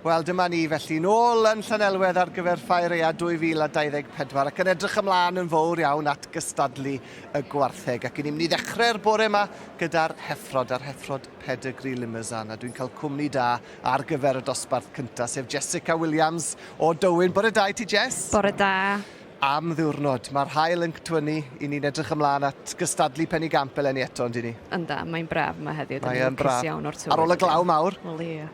Wel, dyma ni felly, nôl yn Llanelwedd ar gyfer Ffair Aeaf 2024 ac yn edrych ymlaen yn fawr iawn at gystadlu y gwartheg. Ac ni'n mynd i ddechrau'r bore yma gyda'r heffrod, a'r heffrod Pedigree Limousin, a dwi'n cael cwmni da ar gyfer y dosbarth cyntaf, sef Jessica Williams o Dywyn. Bore da i ti, Jess. Bore da. Am ddiwrnod. Mae'r haul yn twynnu i ni'n edrych ymlaen at gystadlu penigamp eleni eto, yndyn ni? Ynda, mae'n braf yma heddiw. Mae yn braf. Iawn o'r tywydd. Ar ôl y glaw mawr. Wel, ie.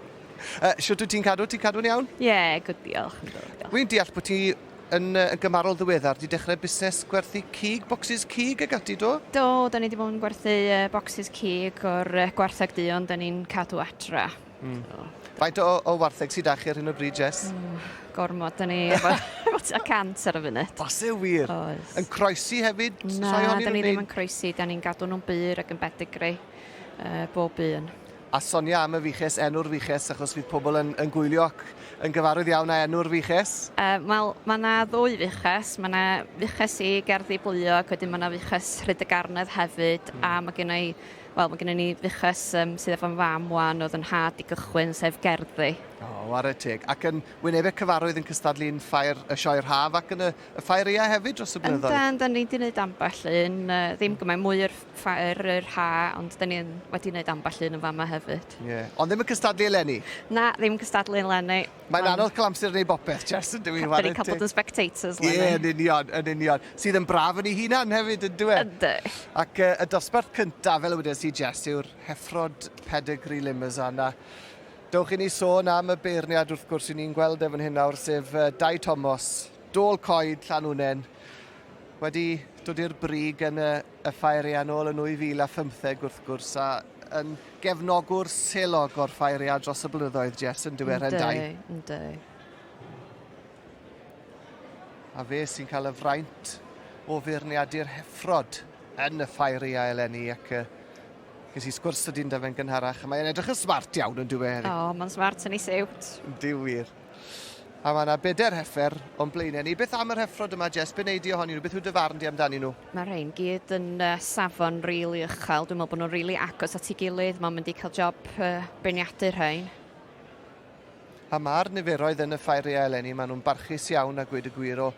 Shwt wyt ti'n cadw? Ti'n cadw'n iawn? Ie, yeah, good, diolch. diolch. Wy'n deall bod ti yn, yn gymharol ddiweddar wedi dechrau busnes gwerthu cig, bocsys cig ag ati, do? Do, da ni wedi bod yn gwerthu uh, bocsys cig o'r uh, gwartheg duon, da ni'n cadw adra. Mm. So, Faint o, o wartheg sydd â chi ar hyn o bryd, Jess? Mm, gormod, da ni efo, efo tua 100 ar y funud. Oes e wir? Oes. Yn croesi hefyd? Na, da ni ddim yn croesi, da ni'n gadw nhw'n bur ac yn bedigri uh, bob un. A sonia am y fuches, enw'r fuches, achos fydd pobl yn, yn gwylio ac yn gyfarwydd iawn â enw'r fuches. Uh, Wel, mae yna ddwy fuches. Mae yna fuches i Gerddi Bluog, wedyn mae yna fuches Rhyd y Garnedd hefyd, mm. a mae gen i, wel, mae gen i fuches um, sydd efo'n fam wan, oedd yn nhad i gychwyn, sef Gerddi. O, oh, ware teg. Ac yn wynebau cyfarwydd yn cystadlu'n ffair, y sioe'r haf ac yn y, y ffair eia hefyd dros y blynyddoedd. Yndan, da ni wedi gwneud ambell un, uh, ddim gymaint mwy yr ffair yr ha, ond da ni wedi gwneud ambell un yn fama hefyd. Ie. Yeah. Ond ddim yn cystadlu eleni? Na, ddim yn cystadlu eleni. Mae'n anodd cael amser i wneud bopeth, Jess, yn dyw i? Da ni'n cael bod yn spectators eleni. Ie, yeah, yn union, yn union. Sydd yn braf yn ei hunan hefyd, yn dyw e? Yndi. Ac uh, y dosbarth cyntaf, fel y wedes i, Jess, yw'r heffrod pedigree Limousin. A dewch i ni sôn am y beirniad, wrth gwrs, i ni'n gweld e fan hyn nawr, sef Dai Thomas, Dôl Coed, Llanwnen, wedi dod i'r brig yn y, y ffair ea nôl yn 2015 wrth gwrs, a yn gefnogwr selog o'r ffair ea dros y blynyddoedd, Jess, yn dyw e, Rhen Dai? Yndi, A fe sy'n cael y fraint o feirniadu'r heffrod yn y ffair ea eleni, ac uh, ges i sgwrs sydyn da fe'n gynharach, a mae'n edrych yn smart iawn yn dyw e heddi. O, mae'n smart yn ei siwt. Yndi wir. A mae yna bedair heffer o'n blaenau ni. Beth am yr heffrod yma, Jess? Be wnei di ohonyn nhw? Beth yw dy farn di amdanyn nhw? Mae rhain gyd yn uh, safon rili really uchel. Dwi'n meddwl bod nhw'n rili really agos at ei gilydd. Mae'n mynd i cael job uh, beirniadu rhain. A mae'r niferoedd yn y ffairiau eleni, maen nhw'n barchus iawn a gweud y gwir o,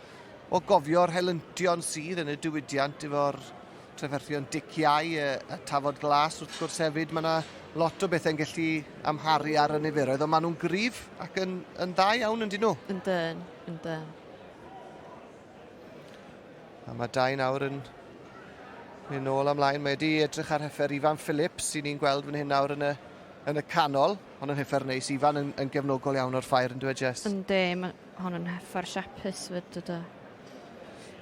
o gofio'r helyntion sydd yn y diwydiant efo'r trafferthion diciau, y, y tafod glas wrth gwrs hefyd. Mae yna lot o bethau'n gallu amharu ar y niferoedd, ond maen nhw'n gryf ac yn, yn dda iawn yn dyn nhw. Yndyn, yndyn. A mae dau nawr yn mynd nôl ymlaen. Mae wedi edrych ar heffer Ifan Phillips sy'n ni'n gweld fan hyn nawr yn y, yn y canol. Hon yn heffer neis. Ifan yn, yn gefnogol iawn o'r ffair yn dweud Jess. Yndi, mae hon yn heffer siapus fyd, ydy.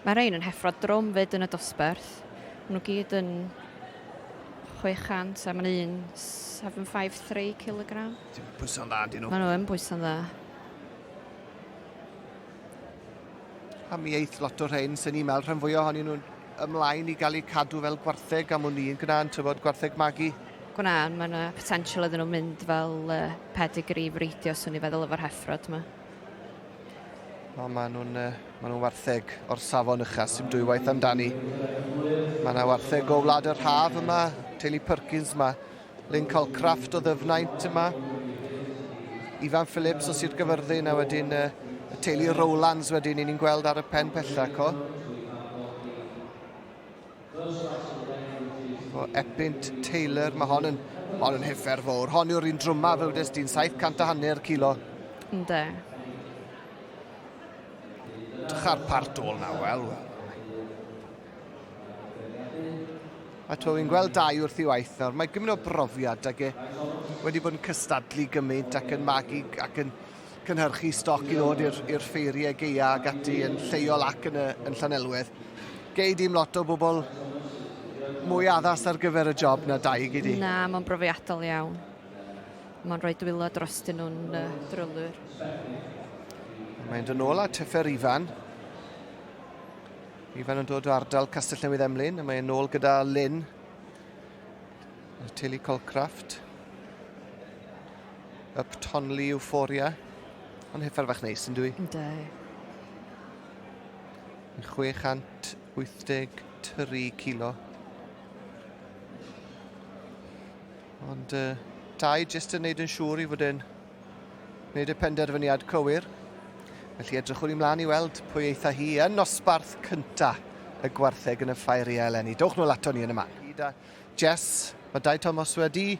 Mae rhain yn heffro drwm fyd yn y dosbarth. Maen nhw gyd yn 600 a mae'n un 753 kilogram. Ti'n pwyso'n dda, dyn nhw? Maen nhw yn pwyso'n dda. A mi eith lot o'r rhain, sy'n ni'n meddwl, rhan fwyaf ohonyn nhw'n ymlaen i gael eu cadw fel gwartheg am wn i yn gwna'n, tybod, gwartheg magu. Gwna'n, mae yna potential iddyn nhw mynd fel uh, pedigree fridio, swn i feddwl efo'r heffrod yma. O, maen nhw'n uh, maen nhw wartheg o'r safon ucha, sy'n dwywaith amdani. Mae yna wartheg o Wlad yr Haf yma, teulu Perkins yma, Lynn Colcraft o Ddyfnaint yma, Ifan Phillips o Sir Gyfyrddin, a wedyn uh, y teulu Rowlands wedyn, i ni'n gweld ar y pen pella co. O Epynt Taylor, mae hon yn, hon yn heffer fawr. Hon yw'r un drwma fel wdes di'n 700 hanner kilo. Ynddo. Dych ar part ôl na, wel, wel. A to, fi'n gweld dau wrth i waith nawr. Mae gymaint o brofiad ag e wedi bod yn cystadlu gymaint ac yn magu ac yn cynhyrchu stoc i ddod i'r ffeiriau gaea ac ati yn lleol ac yn, y, yn Llanelwedd. Gei dim lot o bobl mwy addas ar gyfer y job na dau gei di. Na, mae'n brofiadol iawn. Mae'n rhoi dwylo drostyn nhw'n uh, drylwyr. Mae'n dod nôl at Heffer Ifan. Ifan yn dod o ardal Castell Newydd Emlyn, a mae'n nôl gyda Lynn, y teulu Colcraft. Uptonley Euphoria. Ond heffer fach neis yn dwi? Ynddi. 683 kilo. Ond uh, Dai jyst yn neud yn siŵr i fod e'n wneud y penderfyniad cywir. Felly edrychwn ni mlaen i weld pwy eitha hi yn nosbarth cynta y gwartheg yn y ffair ia eleni. Dowch nôl ato ni yn y man. Gyda Jess, mae Dai Thomas wedi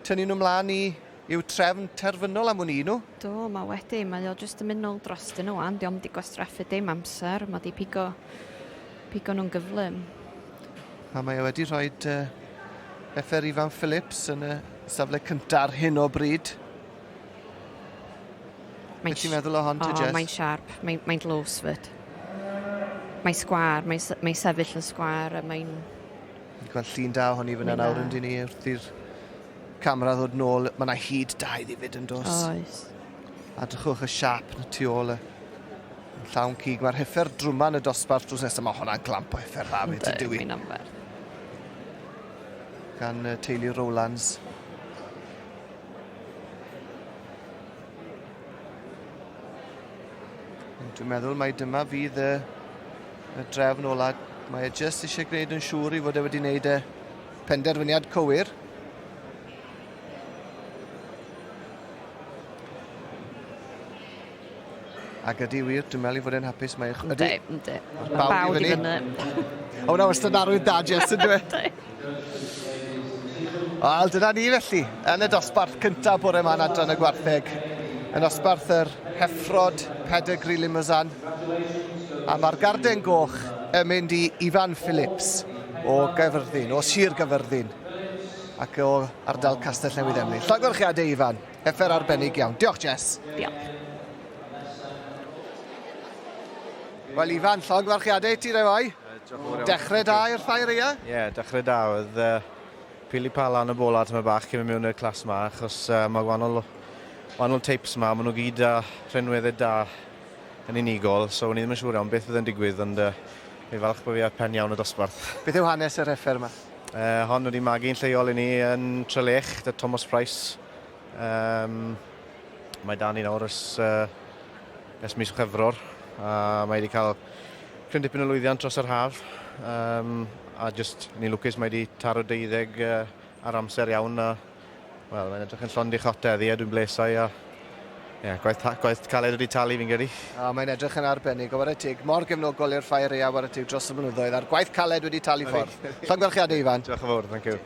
tynnu nhw mlaen i i'w trefn terfynol am wn i nhw. Do, mae wedi. Mae o jyst yn mynd nôl drostyn nhw wan. Dio'm di gwastraffu dim amser. Mae di pigo, pigo nhw'n gyflym. A mae o wedi rhoi uh, Effer Ifan Phillips yn y safle cyntaf ar hyn o bryd. Mae'n Beth ti'n meddwl o hon te, Jess? Mae'n siarp, mae'n mae dlws fyd. Mae'n sgwar, mae'n mae sefyll yn sgwar a mae'n... Ni'n gweld llun da ohoni fyna nawr yn dyn ni wrth i'r camera ddod nôl. Mae yna hyd da iddi fyd yn dos. Oes. A drychwch y siap na tu ôl y llawn cig. Mae'r heffer drwma yn y dosbarth drws nesaf. Mae hwnna'n glamp o heffer dda fyd, ydw i. Mae'n anferth. Gan teulu Rowlands. Dwi'n meddwl mai dyma fydd y, y drefn ola. Mae e jyst eisiau gwneud yn siŵr i fod e wedi gwneud y penderfyniad cywir. Ac ydy wir, dwi'n meddwl i fod e'n hapus. Mae ydy. Yndi, yndi. Mae'r baw di fyny. O, hwnna wastad yn arwydd da, Jess, yn dwi? Wel, dyna ni felly, yn y dosbarth cyntaf bore yma yn adran y gwartheg, yn nosbarth yr heffrod Pedigree Limousin, a mae'r garden goch yn mynd i Ifan Phillips o Gaerfyrddin, o Sir Gaerfyrddin, ac o ardal Castell Newydd Emlyn. Llongyfarchiadau, Ifan, heffer arbennig iawn. Diolch, Jess. Diolch. Wel Ifan, llongyfarchiadau i ti rai fai. Dechrau da i'r ffair ia? Ie, yeah, dechrau da. Oedd uh, pili pala yn y bola tyma bach cyn mynd mewn i'r clas yma, achos uh, mae wahanol, wahanol tapes yma, maen nhw gyd â rhinweddau da yn unigol, so o'n i ddim yn siŵr iawn beth fydd yn digwydd, ond uh, fi falch bod fi ar pen iawn y dosbarth. Beth yw hanes yr heffer yma? Uh, hon wedi magu'n lleol i ni yn Trelech, dy Thomas Price. Um, mae dan ni nawr ers, uh, ers mis Chwefror, a mae wedi cael cryn dipyn o lwyddiant dros yr haf. Um, a just, ni'n lwcus mae wedi taro deuddeg uh, ar amser iawn a wel, mae'n edrych yn llond i chot heddi a dwi'n blesau a yeah, gwaith, gwaith caled wedi talu fi'n credu. A mae'n edrych yn arbennig o ware teg, mor gefnogol i'r ffair ea ware teg dros y blynyddoedd a'r gwaith caled wedi talu ffordd. Llongyfarchiadau Ifan. Diolch yn fawr, thank you.